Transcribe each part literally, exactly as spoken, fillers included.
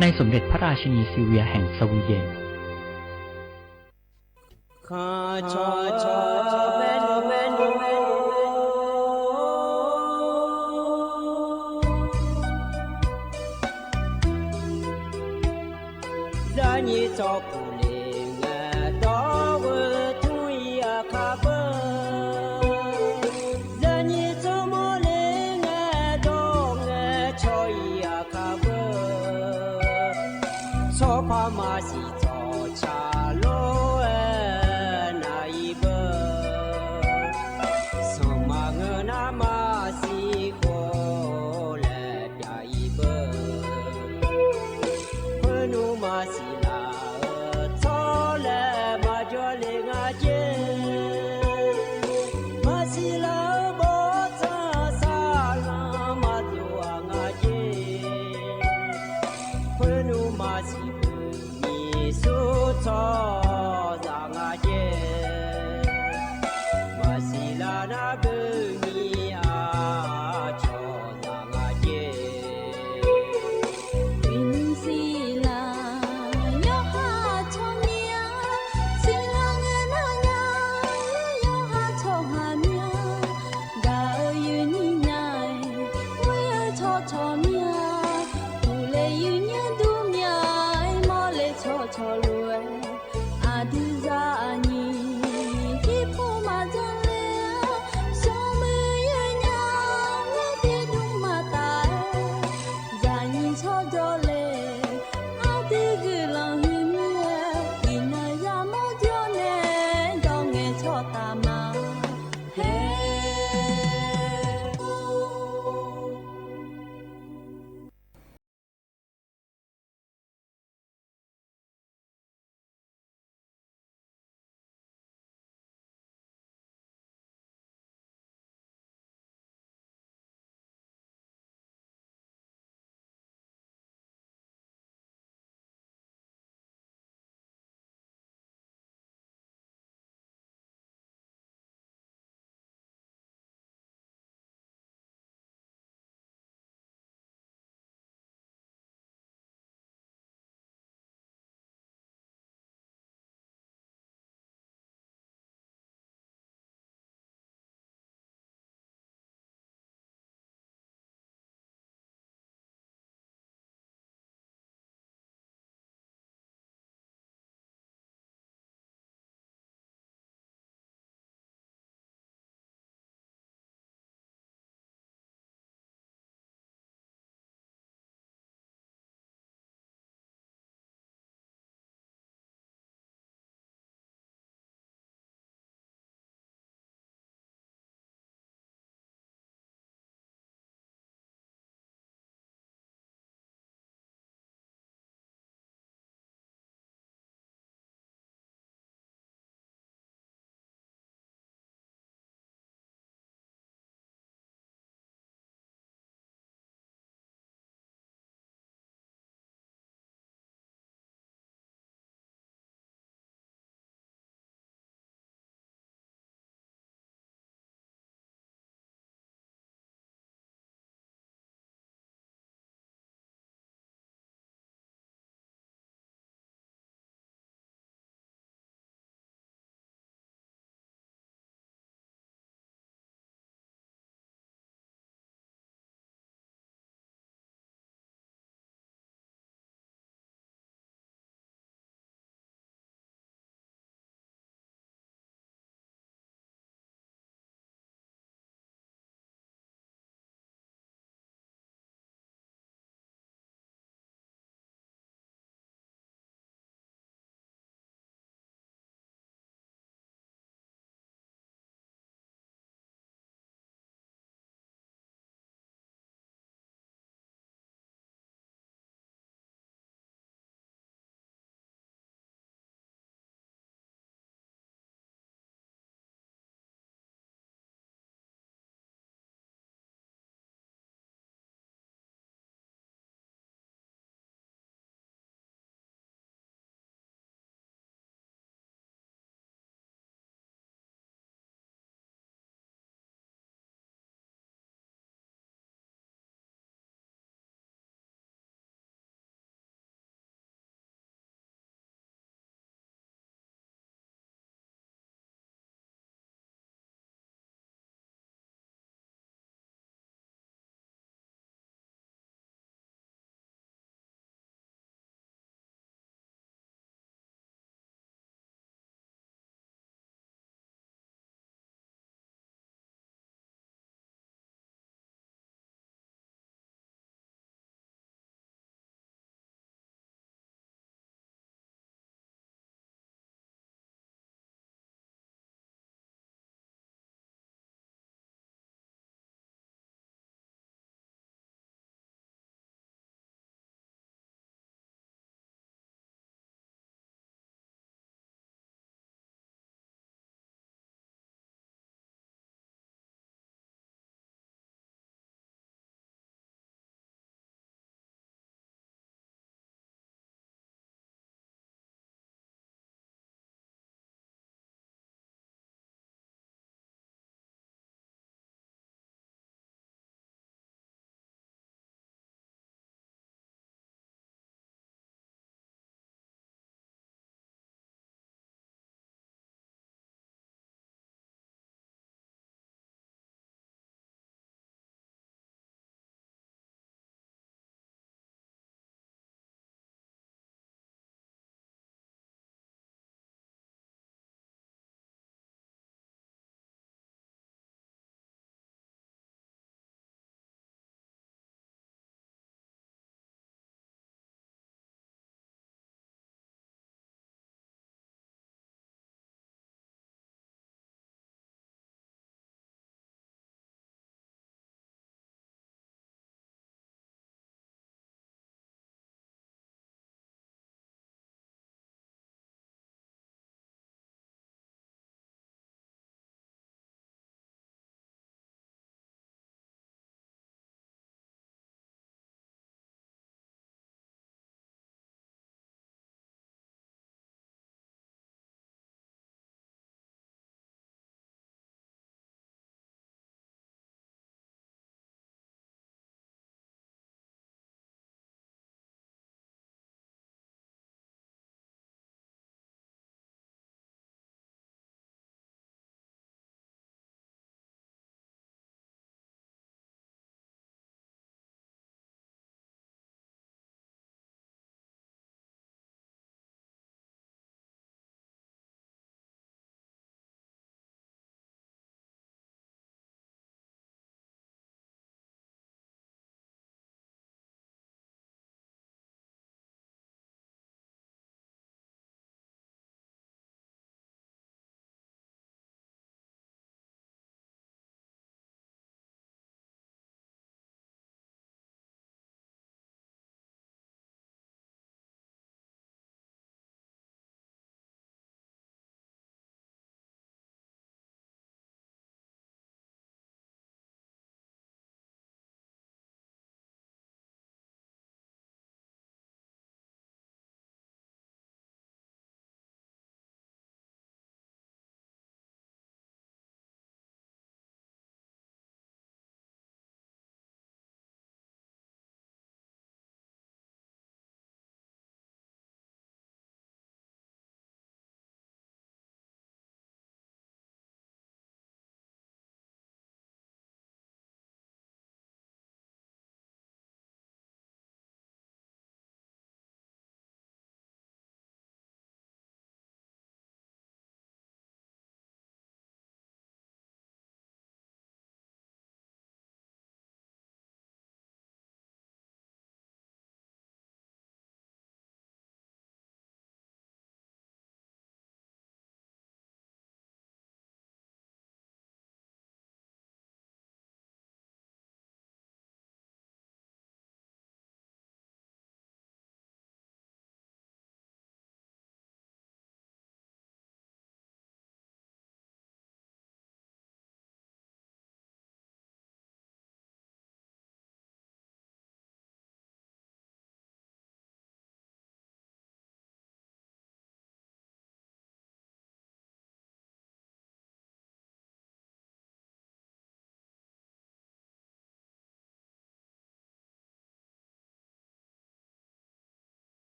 ในสมเด็จพระราชินีซิลเวียแห่งสวีเดน Zaqnyiq tsawrkuq le ngae, dawq-eu tmr-iq aqkaq beu. Zaqnyiq tsawrmawr le ngae, dawq ngae cawq-iq aqkaq beu. Tsawrpaq maqsiq tsawqcaq lof-aer nav-iq beu. Sanqpaq ngeur nar maqsiq khof laer pyav-iq beu. Khoernmr maqsiq laf-eu tsawrlaeq maqjawr le nga jer. Maqsiq laf-eu bawrtsanq saqlanq maqdov-aq nga jer. Khoernmr maqsiq beu nyiq sur tsawrhaqzaq nga jer. Maqsiq laf nar beu nyiq aqcawq zaq nga jer. Uiqnymr siqlaq yawqha tsawrmyanr, siqlaq ngae nar nya, yawqha tsawrhaq myanr, gaq-eu yuifnyir nya-aer, ghoer-eu tsawrcawq myanr, uqle yuifnyir dur myanr-aer, mawrle tsawrcawq lof-aer, aqdui zaqnyiq jirpov maqdzanr ler-a, smrmuiq yaernya-aer, tiqdmr maqtaf-aer, zaqnyiq tsawrjawr le, aqdui guiqlanq huiq mir-aer, iqnan yamawr jawr nae, dawq ngae tsawrtaf ma. Hae.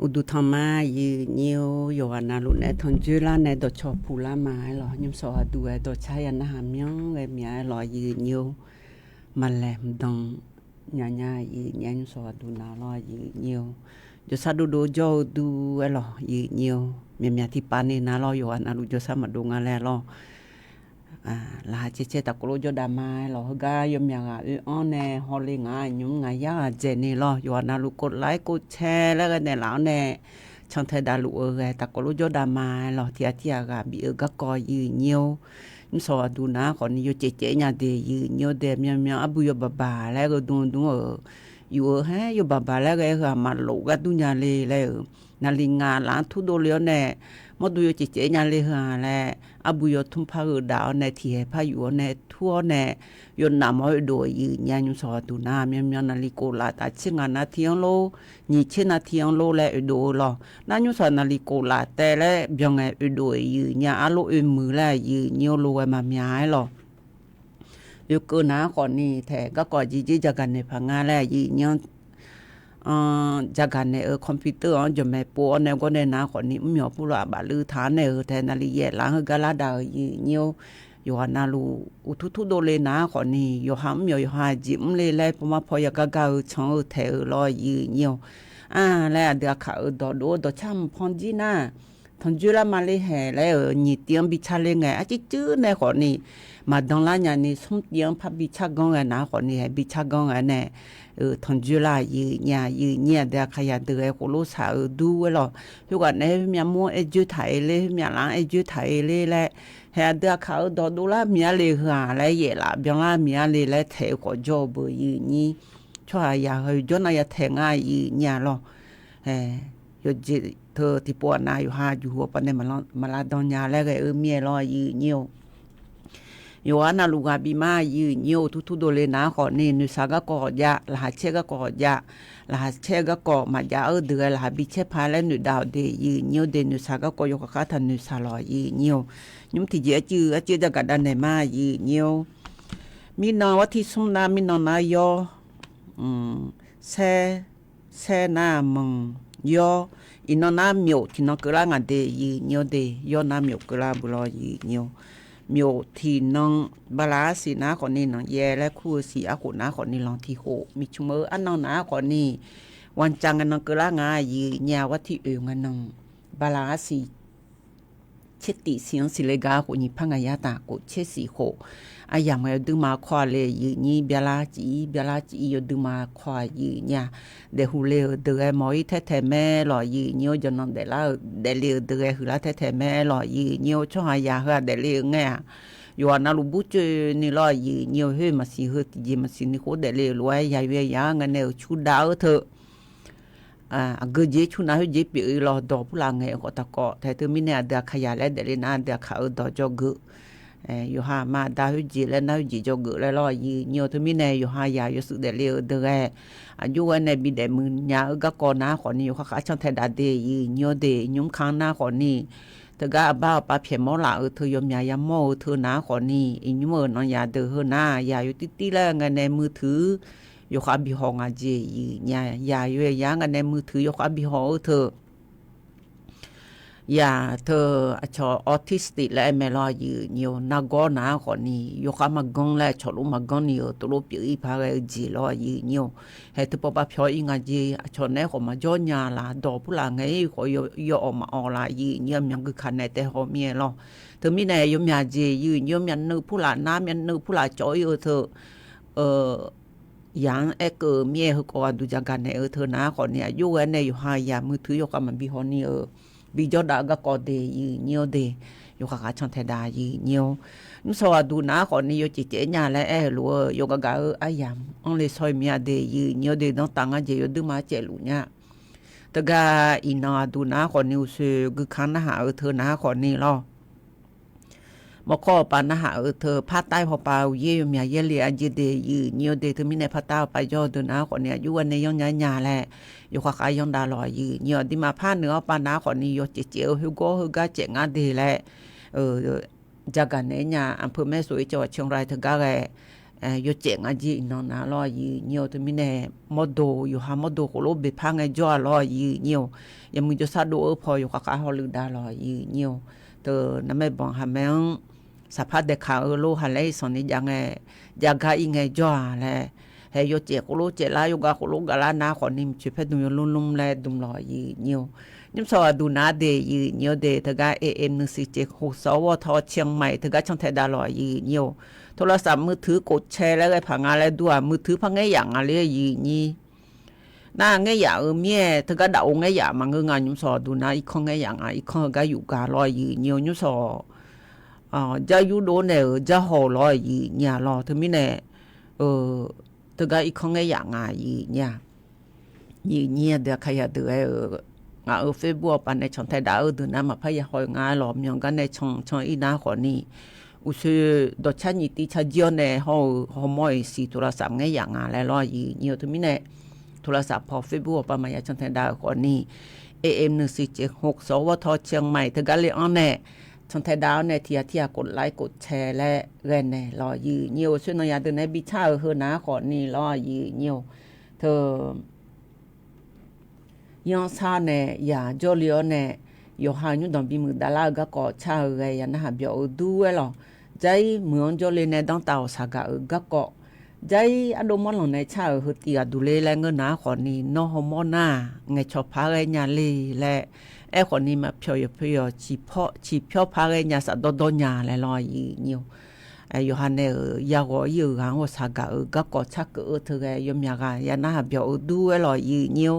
Uqduq tanq ma, aqyuif nyir-or. Yawqghaq navluf nae tanqjoer lar nae dawqcawq puq lar ma-aer lawq. Nymrsawq ghaqduq-aer dawqcar ya narhaq myanr ghae mya-aer lawq, aqyuif nyir-or. Maqlaeq mqdan nya nya, aqyuif nyir-aer nymrsawq ghaqduq nav lawr, aqyuif nyir-or. Jawrshar dovdov jawr-eu dur-aer lawq, aqyuif nyir-or. Myaqmyaq tiqpav ni nav lawr, yawqghaq navluf jawrshar maqdov nga laer lawr. Laqkhaq caer caer taqkov lof jawrdav ma-aer lawq. Heugar yawmyaq ghaq oe-anr nae hawle ngaq-anr nymq-mr ngaq yar ghaq dzaeq ni lawr. Yawqghaq navluf kov laf-aer kov cae laer ghae naeqlaf-awr nae cantae davluf-eu ghae taqkov lof jawrdav ma-aer lawq. Tiq ghaq tiq ghaq ghaq bif-eu garkawv, aqyuif nyir-or. Nymrsawq ghaqduq nav-aer khawfni yawcaev caev nya de, aqyuif nyir-or. Dae myavmyav arbuq yawbaq baq laer gheudm dm-euq, yuf-eu haer yawbaq baq laer ghae heu-aq maqlof gar dur nya le laer-euq, naqli ngaq laf-anr turdov le-awr nae mawrdo yawcaev caev nya le heu-aq laer, arbuq yawtmr par gheudaf-awr nae tiqhaeq par yuf-awr nae tur-awr nae yawnaf mawf-aer oedov-eu, aqyuif nyir-a. Nymrsawq ghaqduq nar myavmyav naqli kov laf taf tser ngaq nav ti-anr lor, nyiq tser nav ti-anr lor laer oedov-eu lawq. Nar nymrsawq naqli kov laf taev laer byan ngae oedov-eu, aqyuif nyir-a. Arlof oe muiq laer, aqyuif nyir-or, lof ghae maqmya-aer lawq. Oekeuv nav-aer khawfni taeq garkawv aqjeq jer jagaq naeq paq nga laer, aqyuif nyir-or. Jagaq naeq-euq computer-anr jawqmaeq pov-awr nae gawr nae nav-aer khawfni mrmyawq purlaf bafluiv taq-anr nae-euq taeq naqli yaef laf-anr heugar lar dav-euq, aqyuif nyir-or. Yawqghaq navluf uqtur turdov le nav-aer khawfni yawqha mrmyawq yawqha jeq mr le laer pawmar paw yagar gar-eu can-eu taeq-eu lawr, aqyuif nyir-or. Ar laer aqdui aqkaq-euq dawqdov-eu dawqcar mqpan jir nar, tanqjoer lar ma le haeq laer-euq nyiq tiv-anr bi car le ngae, arcuir cuir nae khawfni maqdan lar nyani smr tiv-anr par bi car ganr ghae nav-aer khawfni hae bi car ganr ghae nae tanqjoer lar, aqyuif nyir-a. Aqyuif nyir aqdui aqkaq yaq deuq ghae khof lof shaq-eu dur-aer lawq. Khoerghaq naeq-aer khoermyav mur-anr aer joer taq-e ler, khoermyav laf-anr aer joer taq-e ler laer, haeq aqdui aqkaq-euq dawqdov lar miq-ar le heu-aq laer, yaef laf byan lar miq-ar le laer taeq-eu khawf jawr-eu beu, aqyuif nyir. Tsawrhaq yaq heu jawr nav ya taeq nga, aqyuif nyir-a lawq. Yawqjeq teu tiqpov aqnav yawqha juqhu awqpav nae maqlar dan nya laer ghae-eu mir-aer lawr, aqyuif nyir-or. Yawqghaq navluf ghaq bif ma, aqyuif nyir-or. Uqtur turdov le nav-aer khawfni noeqshaq garkawv ghawqjav, laqkhaq caer garkawv ghawqjav, laqkhaq caer garkawv maqjav-eu deuq ghae laqkhaq bi caer paq laer noeqdav-awq de, aqyuif nyir-or. De noeqshaq garkawv yawkhav khartaq noeqshaq lawq, aqyuif nyir-or. Nymr tiqjeq arcuiv arcuiv jagaq dav naeq ma, aqyuif nyir-or. Mirnan war tir smr nar mirnan nar yawr, saer, saer nar manq, yawr, iqnan nar myof tiqnan keuvlar ngaq de, aqyuif nyir-or. De yawr nar myof keuvlar beu lawr, aqyuif nyir-or. Myof tiqnan bala arsiq nav-aer khawfni nanqyaer laer kur-eu siq arkhof nav-aer khawfni lanq tiq khof, miqcmq-eu arnan nav-aer khawfni wancav ngae nan keuvlar nga, aqyuif nyir-a. War tir oeq ngae nan bala arsiq tser tif siq-anr siqle gar khof nyiq par ngaq yar taf khof tser siq khof, aryamq ngae yawduima kawr-a le, aqyuif nyir. Byalar cif-ir byalar cif-ir yawduima kawr-a, aqyuif nyir-a. Daefhu le-euq deuq ghae mawq-ir taer taeq mae lawq, aqyuif nyir-or. Jawqnan daeflar-euq daefle-euq deuq ghae huiqlar taer taeq mae lawq, aqyuif nyir-or. Tsawrhaq yaq heu-aq daefle-euq ngae-aq, yawqghaq navluf burcoeni lawr, aqyuif nyir-or. Khoer maqsiq heu tiqjeq maqsiq ni khoer daefle-euq lof-aer yaq yoe yaq-anr ngae nae-euq cur dav-eu teu aqgeu jeq cur nav khoer jeq pyeuf-ir lawr. Dawq purlaf ngaeq-eu khawf taqkawv taeq teumirnae aqdui aqkaq yaq laer daefle nar aqdui aqkaq-eu dawq dzawgeuf, yawqha aqma aqda khoer jeq laer nar khoer jeq dzawgeuf laer lawr, aqyuif nyir-or. Teumirnae yawqha yaq yawshuif daefle-euq deuq ghae aqjox ghae nae bidaef muiq nya-eu garkawv nav-aer khawfni yawkhav khav cantae dav de, aqyuif nyir-or. De nymr ka nar khawfni teugar aqbar aqpav pyaeq mawr laf-euq teu yawmyaq yamawr-eu teu nav-aer khawfni iqnymr-euq nan yaq deuq heu nar yaq yawtir tir laer ngae nae muiqtui yawkhav bi haw nga jeq, aqyuif nyir-a. Yaq yoe yaq-anr ngae nae muiqtui yawkhav bi haw-eu teu yaq teu aqcawq autistic laer aer mae lawr, aqyuif nyir-or. Nargawr nav-aer khawfni yawkhav maqganr laer aqcawq lof maqganr ni-euq tov lof pyeuf-ir paq ghae-eu jeq lawr, aqyuif nyir-or. Haeq teu pawpav pyawr-ir nga jeq aqcawq naeq-aer khawf maqjawr nya laf. Dawq purlaf ngaeq-ir khawf yawawq maqawq laf, aqyuif nyir-or. Myaq guikaq naeq taev haw mir-aer lawr. Teumirnae yawmyaq jeq, aqyuif nyir-or. Myavnuiv purlaf nar myavnuiv purlaf cawv-ir-eu teu yaq-anr aerkeuv-eu mir-aer, heukawv ghaqduq jaqgaq naeq-eu teu nav-aer khawfni aqjox ghae nae yawqha yaq muiqtui yawkhav maqbi haw ni-euq bijawr dav-eu garkawv de, aqyuif nyir-or. De yawkhav khav cantae dav, aqyuif nyir-or. Nymrsaw ghaqduq nav-aer khawfni yawcaev caev nya laer aer-euq lof-eu yawqgaf gaf-eu aryamq anr le shawr-eu mir-a de, aqyuif nyir-or. De danrtav ngar jeq yawduirma caevluf nya teugar iqnan aqduq nav-aer khawfni uqshoe guikaq narhaq-eu teu nav-aer khawfni lawr. Mawrkawr hawpav narhaq-eu teu partav-ir hawpav uqyaer yawmyaq yaerle-a jeq de, aqyuif nyir-or. De teumirnae partav hawpav jawr-eu deuq nav-aer khawfni aqjox ghae nae yanrnya nya laer yawkhav khav yanr dav lawq, aqyuif nyir-or. Aqduimaf par noeq-awr pav nav-aer khawfni yawcaev caev-eu khoergawr heugar caev ngar de laer jagaq naeq-aer nya aqpeu maer sof-ir cawq aqceuq rai teugar ghae yawcaef nga jir iqnan na lawr, aqyuif nyir-eu. Teumirnae mawrdo, yawqha mawrdo khof lof beqpar ngaejawr-a lawr, aqyuif nyir-eu. Yawmuiq jawrshar dov-eu paw yawkhav khav hawluiv dav lawr, aqyuif nyir-eu. Teu narmaer banq haqmae-anr saqpar daeqkaq-eu lof haqlaer-iq sanqni jav ngae, jav gar ir ngaejawr-a laer, hae yawcaef khof lof caeflar, yawgaq khof lof gaqlar nar khawfni, mqcoeq paer dm yawlmr lmr laer dm lawr, aqyuif nyir-eu. Nymrshawq aqduq nar de, aqyuif nyir-eu de, teugar A M nuisiq ceq hoq sawq-awr taw ciq maiq teugar cantae dav lawr, aqyuif nyir-eu. โทรศัพท์มือถือ kofcae laer ghae paq nga laer dur-aq, มือถือ par ngaer yaf nga le, aqyuif nyir. Nar ngaer yaf-euq mir-aer teugar daf-eu ngaer yaf maqngeur nga, nymrshawq aqduq nar irkanr ngaer yaf nga, irkanr heugar yuf gaq lawr, aqyuif nyir-eu. Nymrshawq jar yurdov nae-euq jar haw-eu lawr, aqyuif nyir-a lawr. Teumirnae teugar irkanr ngaer yaf nga, aqyuif nyir-a. Aqyuif nyir-a deuq, aqkaqyaq deuq aer-eu, ngaq-euq Facebook awqpaf nae cantae daf-eu deuq nar maqpar ya haw-eu nga-aer lawq, myanr gar nae can can ir nar khawfni, uqshoe dawqcar nyiq tiv car jir-awr nae hawr-eu hawmawr-iq siq โทรศัพท์ ngaer yaf nga laer lawr, aqyuif nyir-eu. Teumirnae โทรศัพท์ paw Facebook awqpaf maqya cantae dav-euq khawfni, A M nuisiq ceq hoq sawq-awr taw ciq maiq teugar le anr nae cantae dav-awr nae tiq ghaq tiq ghaq กดไลค์ กดแชร์ laer ghae naeq lawr, aqyuif nyir-eu. Uqshoe nanqyaq deuq nae bi car-euq heu nar khawfni lawr, aqyuif nyir-eu. Teu yanr sar nae yaq jawrle-awr nae, yawqha-euq nymrdanq bimuiq davlar-eu garkawv car-eu ghae ya narhaq byawq-eu dur-aer lawq. Jar-ir muiq-anr jawrle nae danrtav-awq saqgaq-euq garkawv, jar-ir ardov mawrlanq nae car-euq heu tiv ghaq duq le laer ngeur nar khawfni, nawr hawmawr nar-aq ngaeqcawq paq-aer ghae nya le laer, aerkhawfni maqpyawq yawqpyawq ciqpyawr paq-aer ghae nya safdawr dawr nya laer lawr, aqyuif nyir-eu. Yawqha nae-euq yaghawq ir-euq ghaq-anr ghawqshaq gaq-euq garkawv tsarkeuv-eu teughaq yawmyaq ghaq ya narhaq byawq-eu dur-aer lawq, aqyuif nyir-eu.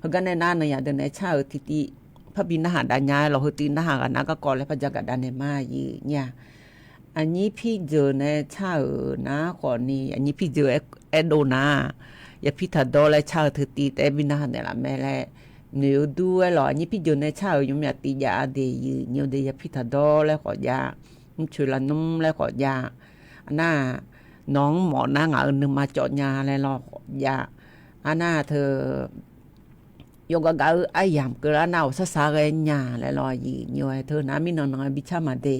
Heugar nae nar nanqyaq deuq nae car-euq tiqtiv parbi narhaq dav nya-aer lawq, heu tiv narhaq ghaq nar garkawv laer par jagaq dav naeq ma, aqyuif nyir-a. Aqnyir pirjeuq nae car-euq nar khawfni, aqnyir pirjeuq aerdov nar, yapir taqdawr laer car-eu teutiv taef-aer bi narhaq naeqlaf mae laer noeq-eu dur-aer lawq. Aqnyir pirjeuq nae car-euq yawmyaq tiv jav-a de, aqyuif nyir-eu de, yapir taqdawr laer khawf jav, mrcoeq lavnmr laer khawf jav, arnar, nawq-anr mawf nar ngaq-euq nuima cawv nya laer lawr khawf jav, arnar teu yawqgaf gaf-eu aryamq keuvlar nar ghawqshaq shaq ghae nya laer lawr, aqyuif nyir-eu. Teu nar mirnan nan bi car maq de.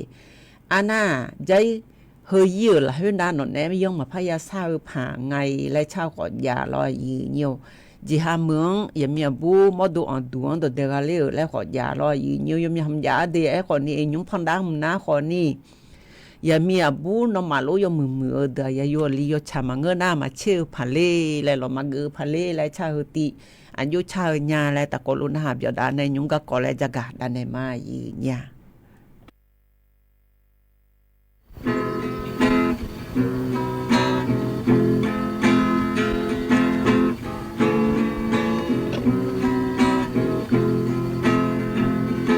Arnar, jar-ir heu ir-euq lafkhoer nar nawq naeq-aer yanr maqpar ya shar-eu paq nga-iq laer car-eu khawf jav lawr, aqyuif nyir-eu. Jeqha meuq-anr yaqmiq aqbur mawrdo anqduq-anr dawqdae gha ler-euq laer khawf jav lawr, aqyuif nyir-eu. Yawmyaq hmq jav-a de, aerkhawfni nymr pandav hmq nar khawfni, yaqmiq aqbur nawmaf lof yawmuiq muiq-eu deuq-aq, yaqyo aqli yawtsaq maqngeur nar maqtser-eu paq ler laer lawq, maqgeuf-eu paq ler laer car-eu heu tiv, aqjox car-eu nya laer tafkawv lof narhaq byawq dav nae nymr garkawv laer jagaq dav naeq ma, aqyuif nyir-a.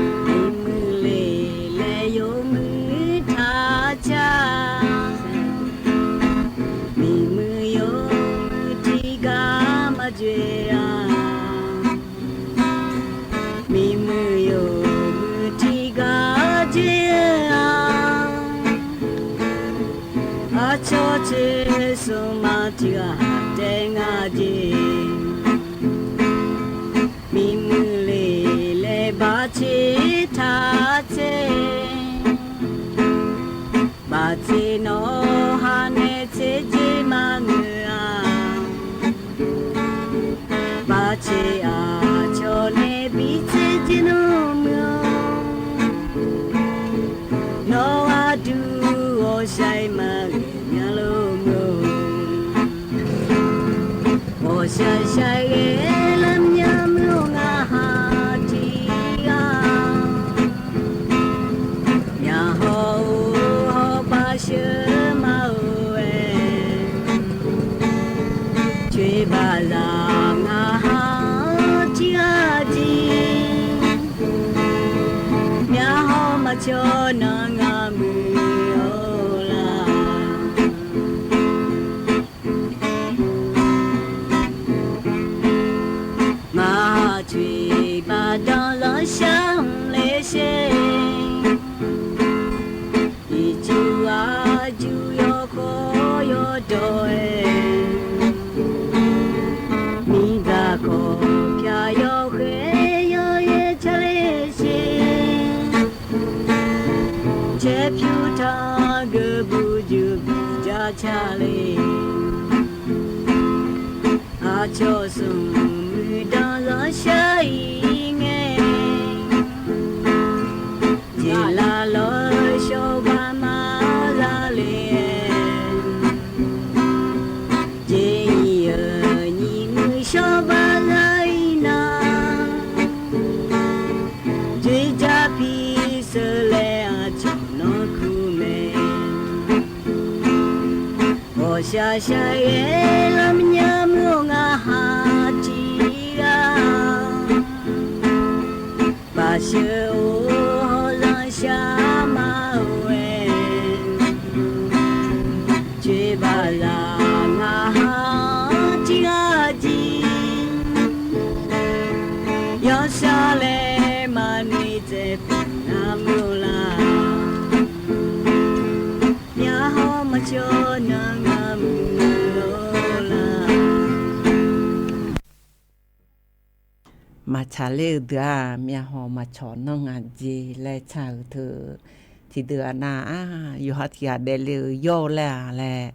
Miqmuiq le laer yawmuiq taq car, miqmuiq yawmuiq tiqgar maqjoe-a. Miqmuiq yawmuiq tiqgar joe-a. Aqcawq tser smq ma tiqghaq taef nga jeq. Miqmuiq le laer baqtser taq tser, baqtser nawq ha nae tser jeq maqmuiq-a. Baqtser aqcawq nae bi tser jeq nawr muiq-awr, nawr aqdui ghawqshaq-iq maqghae nya lof muiq-awr. Ghawqshaq shaq ghae lar mya muiq-awr ngaq ha tiqghaq myaq haw-eu hawbaq sheuq ma-eu-aer, coeq baqzaq ngaq ha tiqghaq jeq, myaq haw maqcawq nan ngaq muiq-awr lar. Cawq smq muiqdaq zanrshar-iq ngae, jeqlaf lawr shawrba maqzar le. Jeq-iq-euq nyiq muiq shawrba zar-ir nar, dzoerdzaq pi sheuqlae aqcawq nanrkuq mae. Ghawqshaq shaqghae lar mrnya mr-awr ngaq ha tiq ghaq, baqsheuq-or hawzanr shar ma-eu-aer, coeqbaqzaq ngaq ha tiq ghaq jir, yawshar laer maqnoeq tsaev paq nar mr-eu la. Myavhaw maqcawq nan ngaq muiq-eu la. Maqtsaq ler-eu deuq-aq, myavhaw maqcawq nan ngaq jeq laer tsaq-euq teu. Tiqdeuq-aq nar-aq, yawqha tiq ghaq daefle-eu yawr-eu laer-aq laer,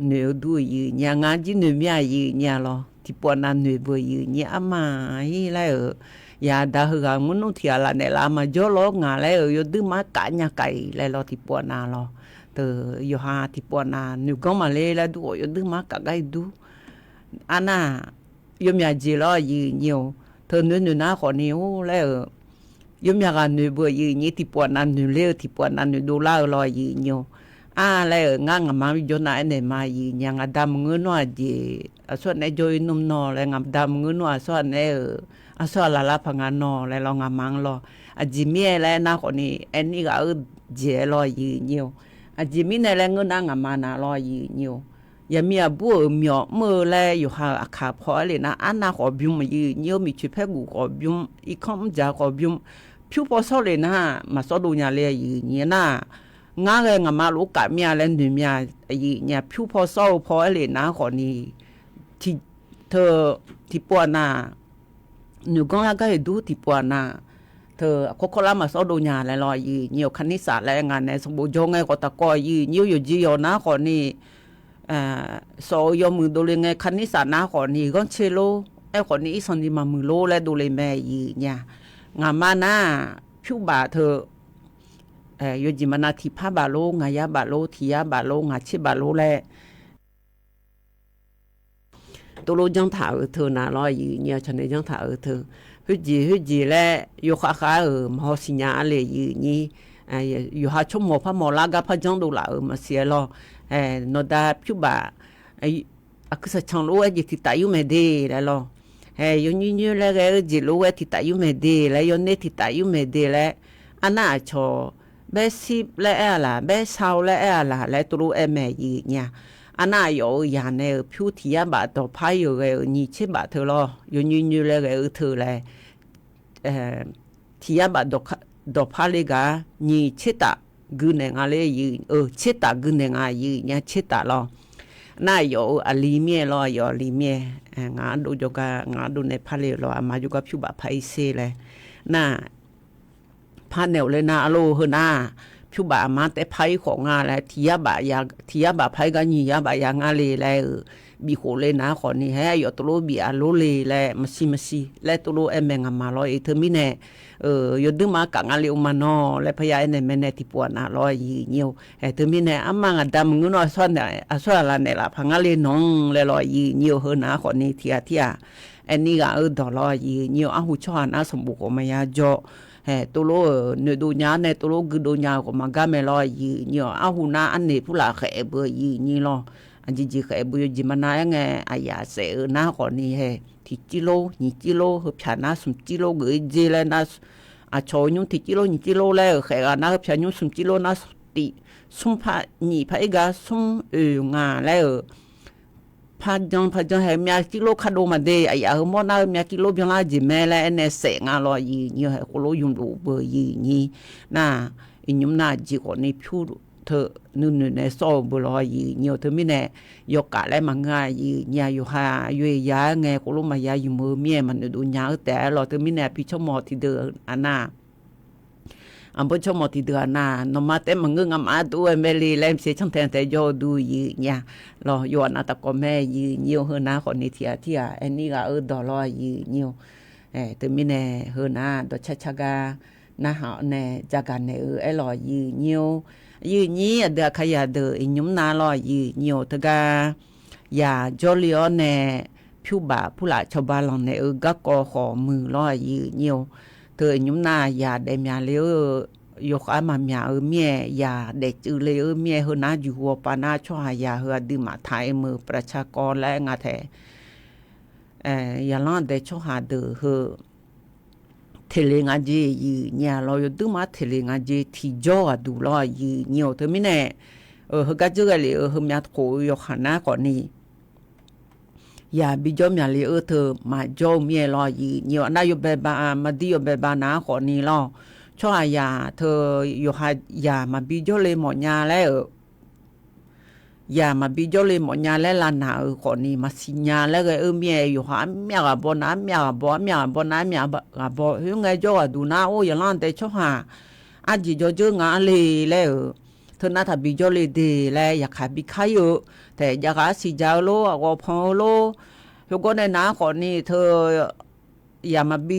noeq-eu dur-euq yif-euq nyir-a, ngar jir noeq mir-aq yif-euq nyir-a lawr. Tiqpov nav noeq beu yif-euq nyir armaf-ir laer-euq, yaq da heughaq murnmr tiq ghaq laf naeqlaf maqjawr lawr ngaq laer-euq yawduir maqkaf nya kaf-iq laer lawr tiqpov nav lawr. Teu, yawqha tiqpov nav noeq ganr maqler laer dur-awq yawduir maqkaf gar-iq dur. Arnar, yawmyaq jeq lawr yif-euq nyir-or. Teu noeq noeq nar khawfni-or laer-euq, yawmyaq ghaq noeq beu yif-euq nyir tiqpov nav noeq ler-eu tiqpov nav noeqdov lar-eu lawr yif-euq nyir-or. Ar laer-euq ngar ngaqma bijawr nav aernaeq ma yif-euq nyir-a, ngaqda maqngeur nawr-aq jeq aqsur ghaq naeq-aer jawr-ir nmr nawr laer ngaqda maqngeur nawr aqsur ghaq naeq-aer-euq aqsur ghaq laf lar paq nga nawr laer lawr ngaqma-anr lawr. Aqjeq mirnae laer aernar khawfni aerni ghaq-eu jeq-aer lawr yif-euq nyir-or. Aqjeq mirnae laer ngeur nar ngaqma nav lawr yif-euq nyir-or. Yaqmiq aqbur-euq myawq mr-eu laer yawqha-euq aqkaq paw-aer le nar arnav khawf bym yif-euq nyir-or, miqcoeq paerguf khawf bym, irkanr mrdzaq khawf bym, pyur paw sawr le nar maqsawr dov nya le yif-euq nyir nar, ngar ghae ngaqma lof-aer kaf mir-a laer noeq mir-a yif-euq nyir-a, pyur paw sawr-eu paw-aer le nar khawfni, teu, tiqpov nav noeq ganr lar gar-iq dur tiqpov nav, teu, aqkawr kawrlar maqsawr dov nya laer lawr yif-euq nyir-or. Kanirsaq laer ngaq nae sanqbof jawr ngae khawf taqkawv yif-euq nyir-or, yawqjeq yawq nar khawfni sawf-eu yawmuiq dovle ngae kanirsaq nar khawfni ghanrtser lor, aerkhawfni irsanq ni maqmuiq lor laer dovle mae yif-euq nyir-a. Ngaqma nar-aq pyurbaf teu, yawjeq maqnav tiqpar baf lor, ngaqyar baf lor, tiqyar baf lor, ngaqtser baf lor laer tovlof janrtaq-euq teu nav lawr yif-euq nyir-a, tsawrnaeq janrtaq-euq teu. Khoerjeq khoerjeq laer yawkhav khav-euq maqhaw siqnya-a le yif-euq nyir. Yawqha tsawrmawq parmawf lar gar par janrdov laf-euq maqsiq-aer lawr. Nawqda pyurbaf aqkuir saqcan lof-aer jeq tiqtaf yur maeq de laer lawr. Hae, yawnyoer nyoer laer ghae-eu jeq lof-aer tiqtaf yur maeq de laer, yawner tiqtaf yur maeq de laer, arnar aqcawq baer sir laer aer-a laq, baer shar-eu laer aer-a laq laer tovlof aer maeq yif-euq nyir-a. Arnar aqyawf-euq yaq nae-euq pyur tiqyar baf dawqpar yawqghae-euq nyiq tser baf teu lawr, yawnyoer nyoer laer ghae-eu teu laer tiqyar baf dawqpar le gaq nyiq tser taf gui naeq nga le, tser taf gui naeq nga yif-euq nyir-a, tser taf lawr. Nar aqyawf-euq aqli mir-aer lawr, aqyawf aqli mir-aer, ngaq ardov jawrgar ngaq ardov nae par le-eu lawr, aqma jawrgar pyurbaf par-ir sher laer. Nar par naeq-awq ler nar arlor heu nar, pyurbaf aqma taef par-ir khawf nga laer, tiqyar baf par-ir gar nyiq yar baf ya ngar le laer-euq bifkhof le nar khawfni hae, aqyawf tovlof bif-a lor le laer maqsiq maqsiq laer tovlof aer maeq ngaqma lawr-iq. Teumirnae yawduir maqkaf nga le-eu ma nawr laer parya aernaeq maeqnaeq tiqpov-aq nav lawr yif-euq nyir-or. Hae, teumirnae armar ngaqda maqngeur nawr aqsur ghaq laf naeqlaf paq ngar le nawq-anr laer lawr yif-euq nyir-or. Heu nar khawfni tiqghaq tirghaq aerni ghaq-eu dawq lawr yif-euq nyir-or. Arhu tsawrhaq nar sanqbof khawf maqya jawr. Hae, tovlof-euq noeqdov nya-awr nae tovlof guidov nya-eu khawf maqgar mae lawr yif-euq nyir-or. Arhu nar arnaeq purlaf khaef beu yif-euq nyir lawr. Aqjeq jeq khaef beu yawjeq maqnav-aer ngae, aqyaf saef-eu nar khawfni hae, tiqcir lor nyiq cir lor heu pyaq nar smq cir lor geuf-ir dzer laer nar, aqcawq-eu nymr tiqcir lor nyiq cir lor laer-euq khaef ghaq nar heu pyaq nymr smq cir lor nar, tiq smr par nyiq par-ir gar smr oeq ngaq laer-euq par janr par janr hae, myav cir lor kar dov maqde, aqyaf heu mawr nar-eu myav cir lor byanlar jeq mae laer aernae saef nga lawr yif-euq nyir-or. Hae, khoerlof yumluf beu yif-euq nyir nar, iqnymr nar aqjeq khawfni pyur teu nuinoeq nae sawr-eu beu lawr yif-euq nyir-or. Teumirnae yawkaf laer maqngeur-a yif-euq nyir-a. Yawqha yawqha ya-aer ngae khoerlof maqya yumq-eu mir-aer maqnoeqdov nya-eu taef-aer lawr. Teumirnae aqpi tsawrmawq tiqdeuq-aq nar Aqbawr tsawrmawq tiqdeuq-aq nar, nawqma taef maqngeur ngamaf-anr dov-aer mae le laer mqser cantae tae jawr-eu dur yiq nya lawr. Yawqghaq nav taqkawv mae yiq nyir-eu heunav khawfni tiqghaq tirghaq aer nir ghaq-eu dawq lawr yiq nyir-eu. Teumirnae heunav dawqcar car gar narhaq-awr nae jagaq naeq-eu aer lawq yiq nyir-eu. Yiq nyir aqdui aqkaqyaq deuq iqnymr nav lawr yiq nyir-eu teugar yaq jawrle-awr nae pyurbaf purlaf cawba lanqnaeq-eu garkawv khawf muiq lawr yiq nyir-eu. Teu iqnymr nav yaq daefmyaq le-eu yawkhav maqmyaq-eu mir-aer yaq daefcuiv le-eu mir-aer heunav juqhu-awr pav nar tsawrhaq yaq heu aqduimaf taq-aer meuq ประชากร laer nga taef yaqlanr dae tsawrhaq deuq heu teqle nga jeq yiq nyir-a lawr yawduirma teqle nga jeq tiqjawr ghaqduq lawr yiq nyir-eu. Teumirnae heugar dzeur ghae lef-eu heumyav khof-eu yawkhav nar khawfni yaq bijawr myaqle-eu teu maqjawr-eu mir-aer lawr yiq nyir-eu. Arnav yawbae ba-a maqdir yawbae ba nav-anr khawfni lawr. Tsawrhaq yaq teu yawqha yaq maqbi jawrle mawfnya laer-euq yaq maqbi jawrle mawfnya laer lavnaq-euq khawfni maqsiq nya laer ghae-eu mir-aer yawqha armyav ghaq baw nav armyav ghaq baw armyav ghaq baw nav armyav ghaq baw khoerngae jawr ghaqduq nar or yaqlanr dae tsawrhaq arjeq jawr dzeur nga-anr le laer-euq teu nar taqbi jawrle de laer yaqkaq bi kar ir-eu taef jav ghaq arsiq dzaq-eu lor aqghawq pan-eu lor. Khoergawr nae nav-anr khawfni teu yaq maqbi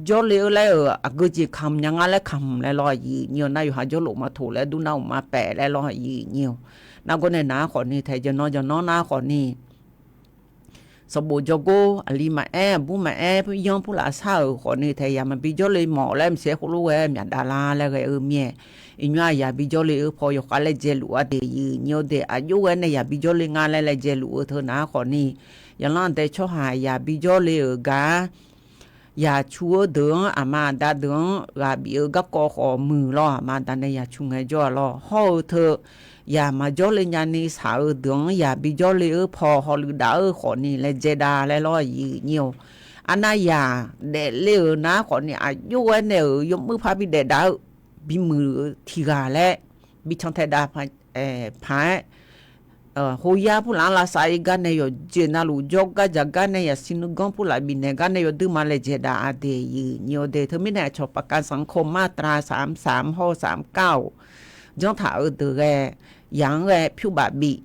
jawrle-eu laer-euq aqgeu jeq kamq nya nga laer kamq laer lawr yiq nyir-eu. Nar yawqha jawrlof maqtoq laer dur nar uqma paef laer lawr yiq nyir-eu. Nargawr nae nav-anr khawfni taef jaqnan jaqnan nar khawfni sanqbof jawrgor aqli maqaer aqbur maqaer yanr purlaf shar-euq khawfni taef yaq maqbi jawrle mawf laer mqsaer khoerlof ghae-aer myaqdav lar laer ghae-eu mir-aer iqnymr-aq yaq bi jawrle-eu paw yawkhav laer dzae luf-a de yiq nyir-eu de. Aqjox ghae nae yaq bi jawrle nga laer laejae luf-eu teu nav-anr khawfni yaqlanr dae tsawrhaq yaq bi jawrle-euq gar yaq cu-eu deuq-anr aqma aqda deuq-anr ghaq bif-eu garkawv khawf muiq lawr aqma aqda nae yaq cu ngae jawr-a lawr hawr-eu teu yaq maqjawr le nyani shaq-eu deuq-anr yaq bi jawrle-eu paw hawluiv dav-eu khawfni laejae dav laer lawr yiq nyir-eu. Arnav yaq daefle-euq nar khawfni aqjox ghae nae-euq yawmuiq par bi daef dav-eu bimuiq-eu tiq ghaq laer bi cantae dav paq-aer hoyar purlaf-anr lavsav ir gar nae yawqjeq navluf jawrgar jaqgar nae yaqsiq nuiganr purlaf bifnaeq gar nae yawduirma laejae dav-a de yiq nyir-eu de. Teumirnae aqcawq paqkav sanqkawq mar tara saq-anr saq-anr hawr-eu saq-anr kar-awq janr taq-eu deuq ghae yaq-anr ghae pyurbaf bif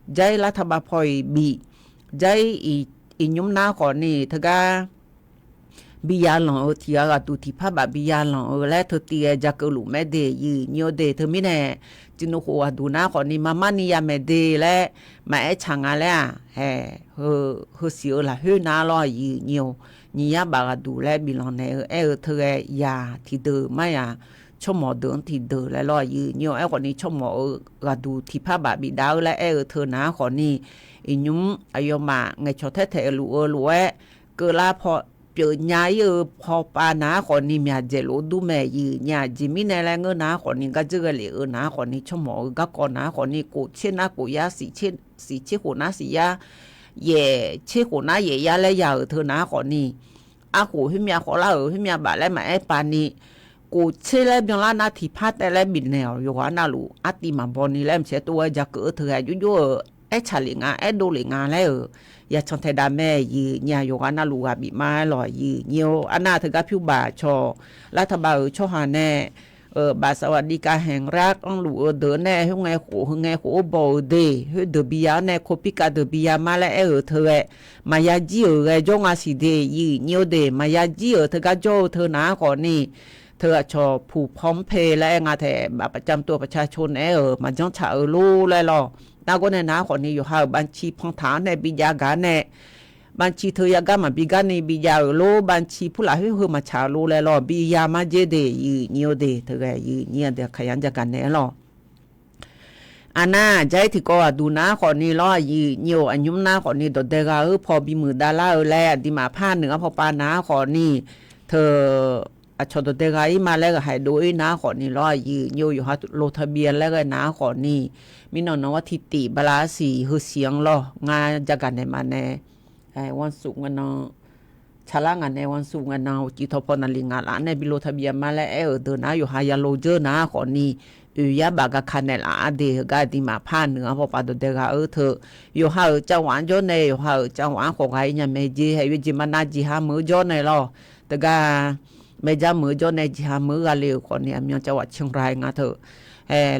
jair lar taqbav paw-iq bif jair iqnymr nar khawfni teugar bi ya lanq-eu tiq ghaq ghaqduq tiqpar baf bi ya lanq-eu laer teu tiv ghae ja keuv luf mae de yiq nyir-eu de. Teumirnae cuiv nuikhof ghaqduq nar khawfni maqmar ni ya maeq de laer maqaer tsaq nga laer-aq, heusiq-eu lafkhoer nar lawr yiq nyir-eu. Nyiq yar baf ghaqduq laer biflanq naeq-eu aer-eu teu ghae yaq tiqdeuq mar yaq tsawrmawq deuq-anr tiqdeuq laer lawr yiq nyir-eu. Aerkhawfni tsawrmawq-eu ghaqduq tiqpar baf bifdav-eu laer aer-eu teu nar khawfni iqnymr aqyawfmaf ngaeqcawq taer taeq luf-eu lof-aer keuvlar paw pyeuf nya ir-eu paw pav nar khawfni myaq dzaeq lof-eu dur mae yiq nyir-aq. Jeq mirnae laer ngeur nar khawfni gar dzeur ghae lef-eu nar khawfni tsawrmawq-eu garkawv nar khawfni kof tser nar kof yar siq tser khof nar siq yar yaef tser khof nar yaef yar laer ya-euq teu nar khawfni arkhof khoermyav khawvlar-euq khoermyav baf laer maqaer pav ni kof tser laer byanlar nar tiqpar taev laer bifnaeq-awq. Yawqghaq navluf artiv maqbaw ni laer maqtser tov-aer ja keuv-eu teu ghae jov jov-eu aer tsaq lef nga aer dov lef nga laer-euq ya can tae dav mae yiq nyir-aq. Yawqghaq navluf ghaq bif ma-aer lawq yiq nyir-eu. Arnav teugar pyur baf cawq lar taqbav-euq tsawrhaq nae baf saqwaq div kav haeq lar anrluf-eu deuq nae khoerngae khof heungae khof-aer baw-eu de khoerdeuq bi ya-anr nae โควิด-สิบเก้า deuq bi ya ma laer aer-euq teu ghae maqya jir-euq ghae jawr nga siq de yiq nyir-eu de. Maqya jir-euq teugar jawr-eu teu nar khawfni teu aqcawq puq paw-anr pe laer aer nga taef baf paqcam tov paqca co naeq-aer-euq maqjanr tsaq-eu lor laer lawq. Nargawr nae nar khawfni yawqha-euq banqci pan taq-anr nae bi jav gaq-anr nae banqci teu yagar maqbi gar ni bi jav-euq lor banqci purlaf khoer heu maqtsaq-eu lor laer lawq. Bi ya mar jer de yiq nyir-eu de teu ghae yiq nyir-a de kaqya-anr jagaq naeq-aer lawq. Aqnav jair tiqkawv ghaqduq nar khawfni lawr yiq nyir-eu. Aqnymr nar khawfni dawqdae gha-eu paw bimuiq davlar-eu laer aqduimaf par nuiq-anr paw pav nar khawfni teu aqcawq dawqdae gha ir ma laer ghaq haiq dov ir nar khawfni lawr yiq nyir-eu. Yawqha ลงทะเบียน laer ghae nar khawfni mirnan nawr ghartiq tif bala arsiq heusiq-anr lawr ngar jagaq naeq ma nae วันศุกร์ ngae nan tsaqlar ngaq nae วันศุกร์ ngae nan uqcif tawqpaw naqliq ngaq laf nae bi ลงทะเบียน ma laer aer-euq deuq nar yawqha ya lo dzeur nar khawfni oeq yar baf gaq ka naeq laf-a de. Heugar aqduimaf par nuiq-anr paw pav dawqdae gha-eu teu yawqha-euq cavghaq-anr jawr nae yawqha-euq cavghaq-anr khawf gha ir nya mae jer. Haeq yawjeq maqnav jeq ha meuq-eu jawr nae lawr teugar maerjar meuq-eu jawr nae jeqha meuq-eu ghale-euq khawfni aqmyan cawaq canra-aer nga teu.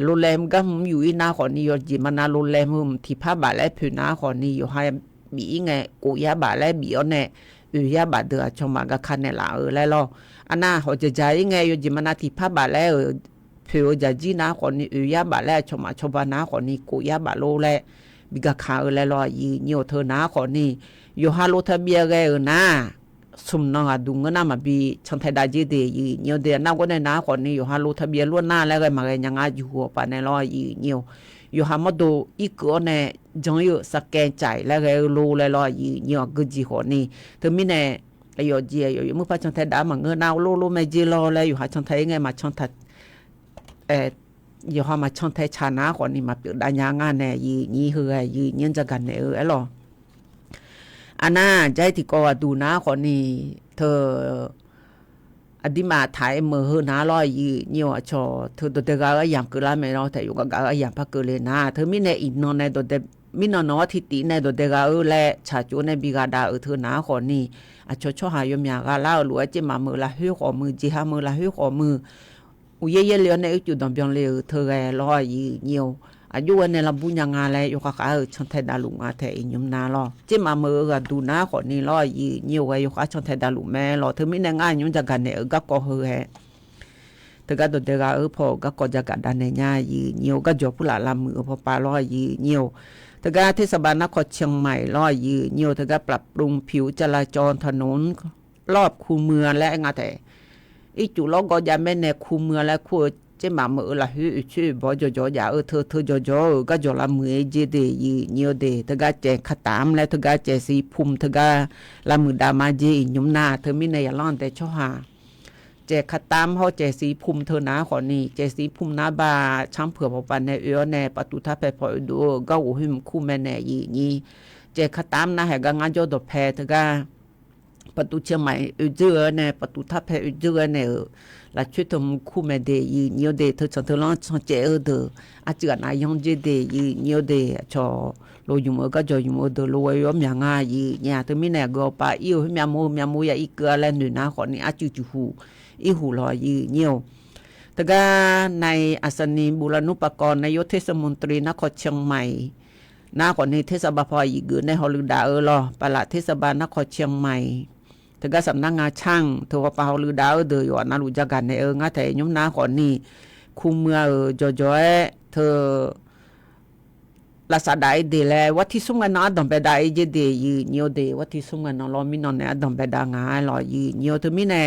Lolam gar hmq yuf-ir nar khawfni yawjeq maqnav lolam heu mq tiqpar baf laer poeq nar khawfni yawqha bif-ir ngae kof yar baf laer bif-awr nae oeq yar baf deuq aqcawq maqgaq ka naeqlaf-eu laer lawr. Aqnav hawq jaqjaq-ir ngae yawjeq maqnav tiqpar baf laer-euq poeq-eu jaqjir nar khawfni oeq yar baf laer aqcawq maqcawba nar khawfni kof yar baf lor laer bi gaq ka-eu laer lawr. Aqyuif nyir-awq teu nar khawfni yawqha lov taq byav ghae-euq nar smq nan ghaqduq ngeur nar maqbi cantae dav jer de. Aqyuif nyir-awq de aqnav gawr nae nar khawfni yawqha lov taq byav lor nar laer ghae maqghae nya ngar juqhu-awq paf nae lawr. Aqyuif nyir-awq yawqha mawrdo irkeuv-awr nae jan ir-euq sarkaev tsaiq laer ghae-eu lor laer lawr. Aqyuif nyir-awq aqgeu jeq khawfni teumirnae aqyawf jeq aqyawf yawmuir par cantae dav-ar maqngeur nar lor lor mae jer lawr laer yawqha cantae-ir ngae maqcan taq yawqha maqcan tae tsaq nar khawfni maqpyeuf dav nya ngar nae aqyuif nyir heughae aqyuif nyir-anr jagaq naeq-eu aer lawq. Aqnav jar-ir tiqkawv ghaqduq nar khawfni teu aqdirmaf taq-aer meuq heu nar lawr. Aqyuif nyir-awq aqcawq teu dawqdae ghaq-eu aryamq keuvlar mae lawr taef yawqghaq gaq-eu aryamq par keuvle nar teumirnae iqnan nae dawqdae mirnan nanq-awr tiqtiv nae dawqdae ghaq-eu laer tsaqtsov nae bi ghaq dav-euq teu nar khawfni aqcawq tsawrhaq yawmyaq gha lar-eu lof-aer tsermaf meuq lafkhoer khawf muiq jeqha meuq lafkhoer khawf muiq uqyaer yaerle-awr nae ircuf danqbyan le-euq teu ghae lawr. Aqyuif nyir-awq aqjox ghae nae lavbur nya nga laer yawkhav khav-euq cantae davluf nga taef iqnymr nar lawr. Tsermaf meuq-eu ghaqduq nar khawfni lawr. Aqyuif nyir-awq ghae yawkhav cantae davluf mae lawr. Teumirnae ngar aqnymr jagaq naeq-eu garkawv heughae teugar dawqdae ghaq-eu paw-euq garkawv jagaq dav naeq nya. Aqyuif nyir-awq garjawq purlaf lavmuiq-eu pawpav lawr. Aqyuif nyir-awq teugar tersaqbav narkawr canmaiq lawr. Aqyuif nyir-awq teugar ปรับปรุงผิวจราจรถนนรอบคูเมือง laer aer nga taef ircuf lawrgawv jav maer nae คูเมือง laer kur-eu tsermaf meuq-eu lafkhoer oeqcoer oeqbawq jawqjawq jaf-eu teu teu jawqjawq-euq garjawq lavmuiq-aer jer de. Aqyuif nyir-awq de teugar caev คาตาม laer teugar caev ศรีภูมิ teugar lavmuiq dav ma jer iqnymr nar teumirnae yaqlanr dae tsawrhaq caev คาตาม hawr caev ศรีภูมิ teu nar khawfni caev ศรีภูมิ nar ba canr peuq pawpav nae oe-awr nae ประตูท่าแพ paw oedov-eu garghof khoer mq kur mae nae aqyuif nyir caev คาตาม nar haeq gar ngar jawr dawqpae teugar ประตูเชียงใหม่ oedzeur-eu nae ประตูท่าแพ oedzeur-eu nae-euq lafcoer teu mq kur mae de. Aqyuif nyir-awq de teu canq teu lanr cancaev-eu deuq arcuiv ghaq nav yanr jer de. Aqyuif nyir-awq de aqcawq lo ymq-eu garjawq ymq-eu deuq lo ghae-awr myaq nga. Aqyuif nyir-awq teumirnae aqgeu awqpav ir-eu khoer myavmov-eu myavmov ya ir keuv-a laer noeq nar khawfni arcuiv juqhuq irhuq lawr. Aqyuif nyir-awq teugar นายอัศนี บุรณุปกรณ์ นายกเทศมนตรีนครเชียงใหม่ nar khawfni tersaqbav paw aqyuif geuf nae hawluiv dav-eu lawr. ประหลัดเทศบาลนครเชียงใหม่ teugar สำนักงานช่าง teu pawpav hawluiv dav-eu deuq yawqghaq navluf jagaq naeq-eu ngar taef nymr nar khawfni คูเมือง-euq jawqjawq-aer teu lavsav dav-ir de laer วันที่ smr ngae nan ardanq bae dav-ir jer de. Aqyuif nyir-awq de วันที่ smr ngae nan lawr mirnan nae ardanq bae dav nga-aer lawr. Aqyuif nyir-awq teumirnae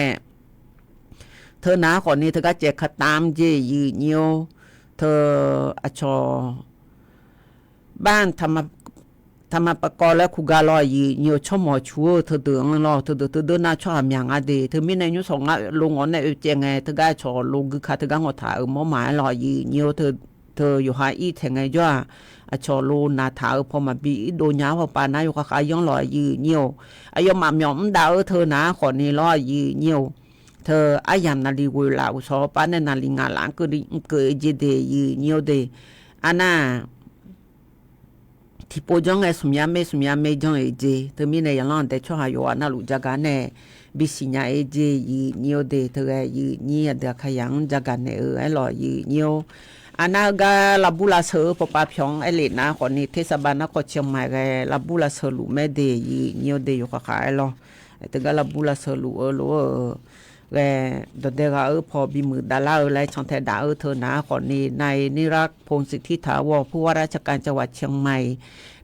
teu nar khawfni teugar caev คาตาม jer. Aqyuif nyir-awq teu aqcawq บ้านธรรมปกรณ์ laer kur gar lawr. Aqyuif nyir-awq tsawrmawq cuq-eu teudeuq-anr lawr teudeuq teudeuq nar tsawrhaq myaq nga de. Teumirnae nymr sawq ngar lo ngawq nae oe caev ngae teugar aqcawq lo gui ka teugar ngawq taq-euq mawr maq-aer lawr. Aqyuif nyir-awq teu teu yawqha ir taeq ngae jawr-aq aqcawq lo naq taq-eu paw maqbi irdov nya-awr pawpav nar yawkhav khav yanr lawr. Aqyuif nyir-awq aqyawfmaf myawf mr dav-eu teu nar khawfni lawr. Aqyuif nyir-awq teu aryamq naqli ghoeq laf uqshawq pawpav nae naqli ngaq laf-anr keuvni mr keuv-ir jer de. Aqyuif nyir-awq de arnar tiqpov janr ngae smq yar maer smq yar maer janr-ir jer. Teumirnae yaqlanr dae tsawrhaq yawqghaq navluf jagaq nae bisiq nya-ir jer. Aqyuif nyir-awq de teughae aqyuif nyir aqdui aqkaqyaq-anr jagaq naeq-eu aer lawr. Aqyuif nyir-awq arnar heugar lavbur lavsheu-eu pawpav pyawq-anr aer lef nar khawfni tersaqbav narkawr canmaiq ghae lavbur lavsheu luf mae de. Aqyuif nyir-awq de yawkhav khav-aer lawr teugar lavbur lavsheu luf-eu lof-eu ghae dawqdae ghaq-eu paw bimuiq davlar-eu laer cantae dav-eu teu nar khawfni นายนิรักษ์ พงษ์สิทธิถาวร ผู้ว่าราชการจังหวัดเชียงใหม่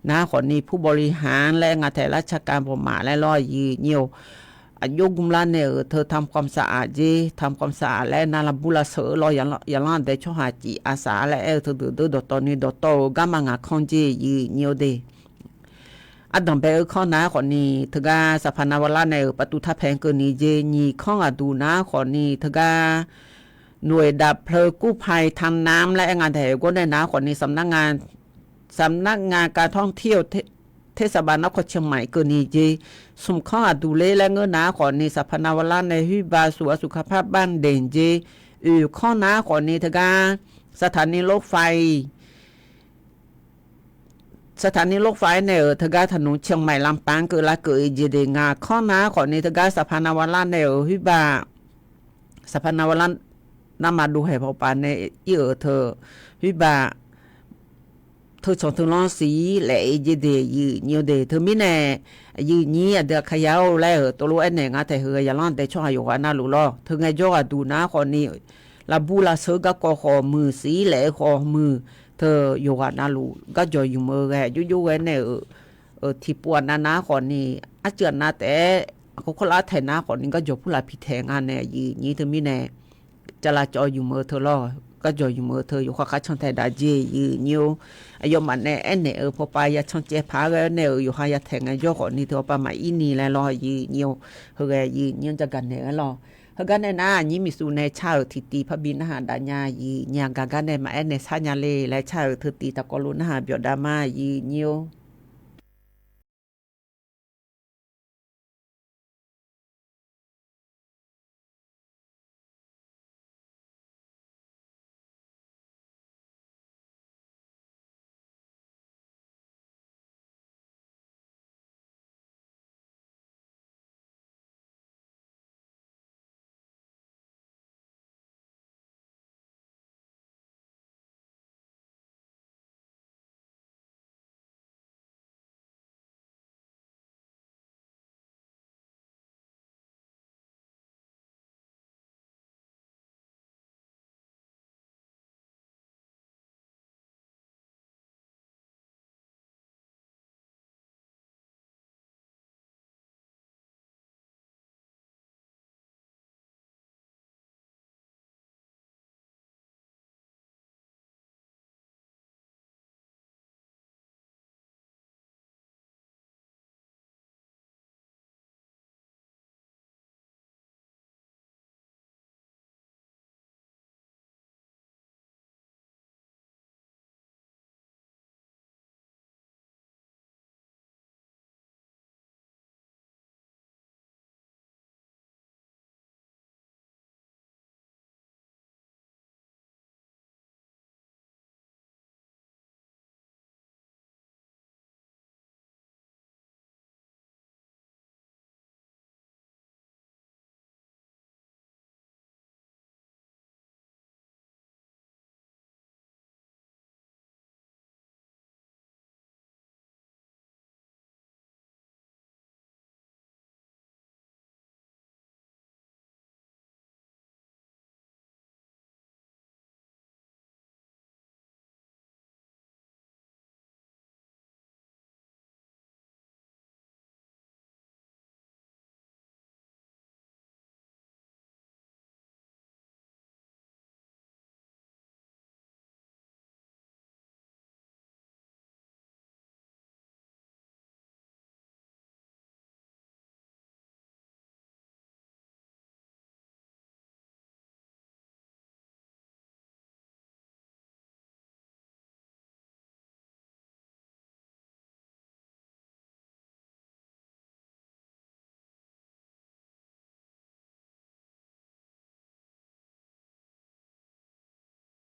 nar khawfni ผู้บริหาร laer nga taef ราชการ bawqmaf laer lawr. Aqyuif nyir-awq aqjox gmlar nae-euq teu ทำความสะอาด jer. ทำความสะอาด laer nar lavbur lavsheu-eu lawr. Yaqlanr dae tsawrhaq cif aqsaf laer aer-eu teudeuq deuq dawqtawvni dawqtawv-eu garma ngaq kanr jer. Aqyuif nyir-awq de ardanq bae-eu kanr nar khawfni teugar saqpaq navlar nae-euq ประตูท่าแพ keuvni jer. Nyiq kanr ghaqduq nar khawfni teugar หน่วยดับเพลิงกู้ภัยทางน้ำ laer aer nga taef gawr nae nar khawfni สำนักงานการท่องเที่ยว เทศบาลนครเชียงใหม่ keuvni jer. Smq kanr ghaqduq ler laer ngeur nar khawfni saqpaq navlar nae ห้วยบาสวนสุขภาพบ้านเด่น jer. Oeq kanr nar khawfni teugar สถานีรถไฟ สถานีรถไฟ nae-euq teugar ถนนเชียงใหม่ลำปาง keuv lar keuv-ir jer de. Ngaq kanr nar khawfni teugar saqpaq navlar nae-euq ห้วยบาสวนสุขภาพบ้านเด่น saqpaq navmaqlar narma dov haeq pawpav nae ir-euq teu, khoerbav teu canq teu lanr siq-ir laef-aer jeq de, aqyuif nyir-eu de. Teumirnae aqyuif nyir aqdui aqkaqya-or laer-euq tov lof aernaeq nga taeq, heu-eu yaqlanr dae tsawrhaq yawqghaq navluf lawr, teu ngaejawr ghaqduq nar khawfni, lafbur lavsheu garkawv khawf muiq, siq-ir laef-aer khawf muiq, teu yawqghaq navluf garjawq ymq-eu ghae jovjov ghae nae-euq tiqpov aqnav nar khawfni, arcuiv aqnav taef-aer aqkawr kawrlar taeq nar khawfni, garjawq purlaf piqtaeq nga nae aqyuif nyir. Teumirnae cavlav cawv ymq-eu teu lawr, garjawq ymq-eu teu yawqha kharcan taeq daq jeq, aqyuif nyir-or. Aqyawfmaf nae aernaeq-eu pawpav ya cancaev paq-aer ghae nae-euq yawqha ya taeq ngaejawr khawfni, teu pawpav maqir ni laer lawr, aqyuif nyir-or. Heu ghae aqyuif nyir-anr jagaq naeq-aer lawr. Heugar nae nar, nyir miqsuq nae car-euq tiqtiv parbi narhaq dav nya, aqyuif nyir-aq, gaqgar nae maqaer naeq shar nya le laer car-euq teu tiq taqkawv lof narhaq byawf dav ma, aqyuif nyir-or.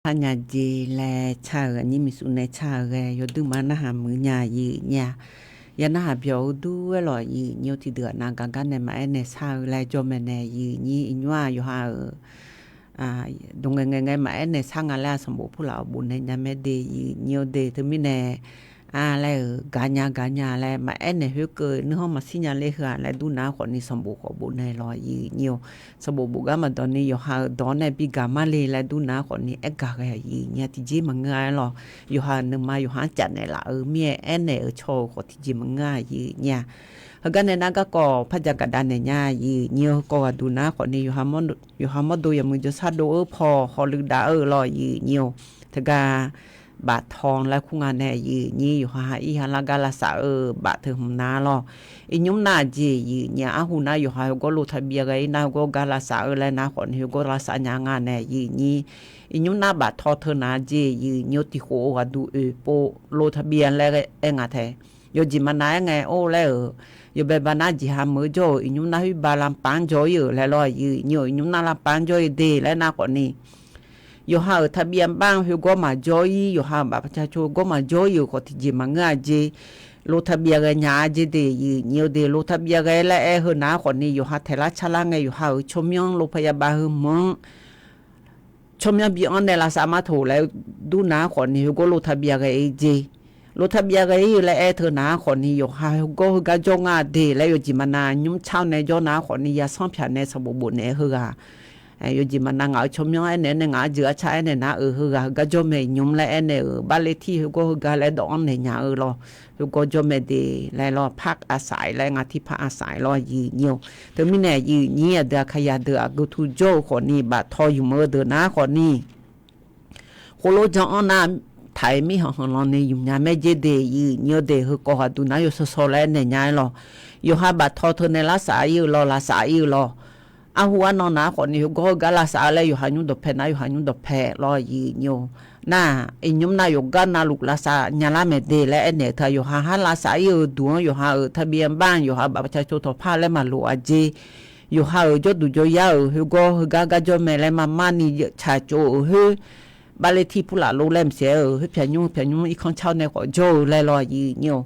Parnya jeq laer car-euq aqnyir miqsur nae car-euq ghae yawduima narhaq muiq nya aqyuif nyir-a. Ya narhaq byawq-eu dur-aer lawq aqyuif nyir-or, tiqdeuq aqnav gaqgar nae maqaer nae shar-eu laer jawr mae nae aqyuif nyir. Iqnymr-aq yawqha-euq dawq ngaeqngaeq ngae maqaer nae shar nga laer-aq sanqbof purlaf-awr bof nae nya mae de aqyuif nyir-or de. Teumirnae a laer-euq gaqnya gaqnya laer maqaer naeq khoerkeuv nuikhanr maqshir nya ler heu-aq laer dur nar khawfni sanqbof khawf bof nae lawq aqyuif nyir-or. Sanqbof bof gar maqdawq ni yawqha-euq dawq-anr nae bi gaq mar le laer dur nar khawfni aer gaq ghae aqyuif nyir-a. Tiqjeq maqngeur-a aer lawq. Yawqha-euq nuima yawqha-anr caf naeqlaf-euq mir-aer aernaeq-euq caw-eu khawf tiqjeq maqngeur aqyuif nyir-a. Heugar nae nar garkawv par jagaq dav naeq nya aqyuif nyir-or. Kawv ghaqduq nar khawfni yawqha mawrdo yawqha mawrdo yawmuiq jawrshar dov-eu paw hawluiv dav-eu lawq aqyuif nyir-or. Teugar baftaw laer kur nga nae aqyuif nyir yawqha ha ir ha lar gar lavsav-eu baf teu hmq nar lawq. Iqnymr nar aqjeq aqyuif nyir-a, arhu nar yawqha heugawr lo taqbyav ghae-ir nar heugawr gar lavsav-eu laer nar khawfni heugawr lavsav nya nga nae aqyuif nyir. Iqnymr nar baftaw teu nar jeq aqyuif nyir-or, tiqkhof-eu ghaqduq oeqpov lo taqbyav laer aer nga tae. Yawjeq maqnav-aer ngae or laer-euq yawbae baqnar jeqha meuq-eu jawr-euq iqnymr nar khoerbav lavpav-anr jawr-ir-euq laer lawq aqyuif nyir-or. Iqnymr nar lavpav-anr jawr-ir de laer nar khawfni yawqha-euq taqbyav bar-anr heugawr maqjawr-ir, yawqha-euq baf paqcaco heugawr maqjawr-ir-euq khawf tiqjeq maqngeur-a jeq. Lotaq byav ghae nya-a jeq de, yiq nyir-eu de, lotaq byav ghae laer aer heu nar khawfni yawqha taeqlar carlar ngae, yawqha-euq tsawrmyanr lopaq yaba heu mq-anr tsawrmyanr bi-anr nae lavsav mar toq laer dur nar khawfni, heugawr lotaq byav ghae-ir jeq. Lotaq byav ghae-ir-eu laer aer teu nar khawfni, yawqha heugawr heugar jawr nga de laer yawjeq maqnav nymr car-awr nae jawr nar khawfni, yasanr pyaq nae sanqbof bof naeq-aer heughaq yawjeq maqnav ngaq-euq tsawrmyanr aernaeq-aer nae ngaq-anr jeuq arcar aernaeq nar-euq heughaq heugar jawr mae nymr laer aer naeq-euq barler tir heugawr heugar laer dawv-anr naeq nya-eu lawr. Heugawr jawr mae de laer lawr, par aqsaq-ir laer nga tirpar aqsaq-ir lawr, yiq nyir-eu. Teumirnae yiq nyir aqdui aqkaqyaq deuq aqgeu tu jawr-eu khawfni, baftaw ymq-eu deuq nar khawfni, khoerlof jan-anr nar, taq-ir mirkhanq khanqlan ni ymq nya mae jeq de, yiq nyir-eu de, heukawv ghaqduq nar yawsaw saw laer naeq nya-aer lawr. Yawqha baftaw teu nae larsaf-ir-eu lawr, lavsav-ir-eu lawr. Arhu arnan nar khawfni, heugawr heugar lavsav-eu laer yawqha nymr dawqpae nar yawqha nymr dawqpae lawr, yiq nyir-eu. Nar, iqnymr nar yawqgar navluf lavsav nyalar mae de laer aernaeq-eu teu-aq, yawqha har lavsav-ir-euq duq-anr yawqha-euq taqbi anr bar yawqha bafpav ca cov tawqpar laer maqloq-a jeq. Yawqha-euq jawrduq jawryar-euq heugawr heugar gar jawr mae laer marmar ni tsaqtsov-euq khoer, barler tir purlaf lor laer maqsiq-aer-euq khoer pyaq nymr pyaq nymr irkanr car-awr nae khawf jawr-eu laer lawr, yiq nyir-eu.